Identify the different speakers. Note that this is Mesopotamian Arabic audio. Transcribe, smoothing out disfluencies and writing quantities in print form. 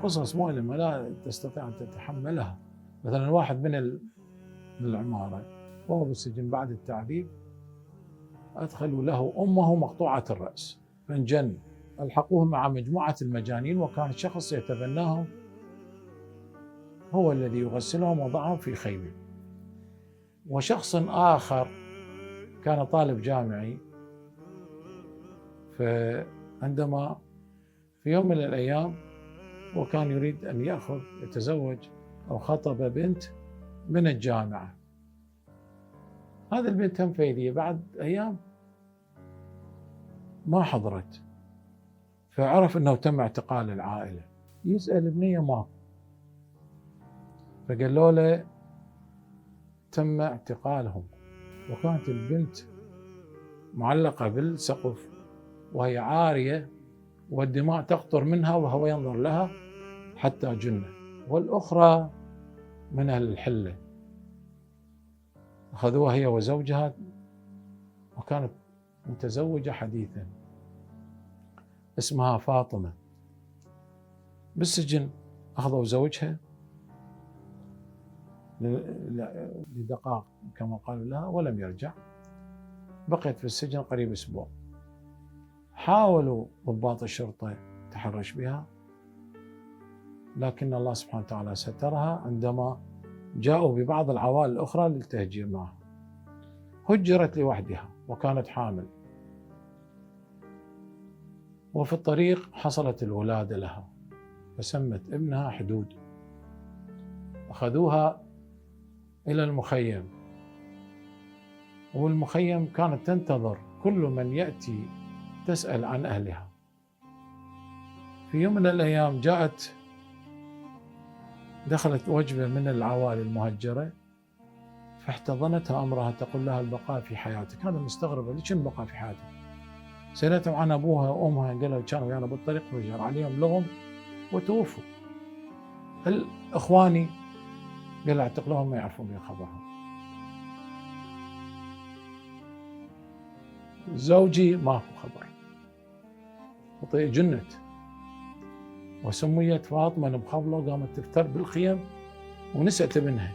Speaker 1: قصص مؤلمة لا تستطيع أن تتحملها. مثلا واحد من العمارة وهو بالسجن بعد التعذيب أدخلوا له أمه مقطوعة الرأس فانجن، ألحقوه مع مجموعة المجانين، وكان شخص يتبناهم هو الذي يغسلهم وضعهم في خيمة. وشخص آخر كان طالب جامعي، فعندما في يوم من الأيام وكان يريد أن يتزوج أو خطب بنت من الجامعة، هذه البنت تم فيدية بعد أيام ما حضرت، فعرف أنه تم اعتقال العائلة. يسأل ابنية ماكو، فقالوا له تم اعتقالهم، وكانت البنت معلقة بالسقف وهي عارية والدماء تقطر منها وهو ينظر لها حتى جن. والأخرى من أهل الحلة أخذوها هي وزوجها، وكانت متزوجة حديثا اسمها فاطمة. بالسجن أخذوا زوجها لدقائق كما قالوا لها ولم يرجع، بقيت في السجن قريب أسبوع. حاولوا ضباط الشرطة التحرش بها، لكن الله سبحانه وتعالى سترها عندما جاءوا ببعض العوائل الأخرى للتهجير معها. هجرت لوحدها وكانت حامل، وفي الطريق حصلت الولادة لها فسمت ابنها حدود. أخذوها إلى المخيم، والمخيم كانت تنتظر كل من يأتي تسأل عن أهلها. في يوم من الأيام دخلت وجبة من العوائل المهجرة فاحتضنتها أمرها تقول لها البقاء في حياتك. هذا مستغربة، ليش البقاء في حياتك؟ سألتهم عن أبوها وأمها، قالوا كانوا ويانا بالطريق فجر عليهم لغم وتوفوا. الإخواني قال اعتقلوهم ما يعرفون بين خبرهم. زوجي ماكو خبر، جنت وسميت فاطمة المخضلة، وقامت تفتر بالخيم ونسأت ابنها.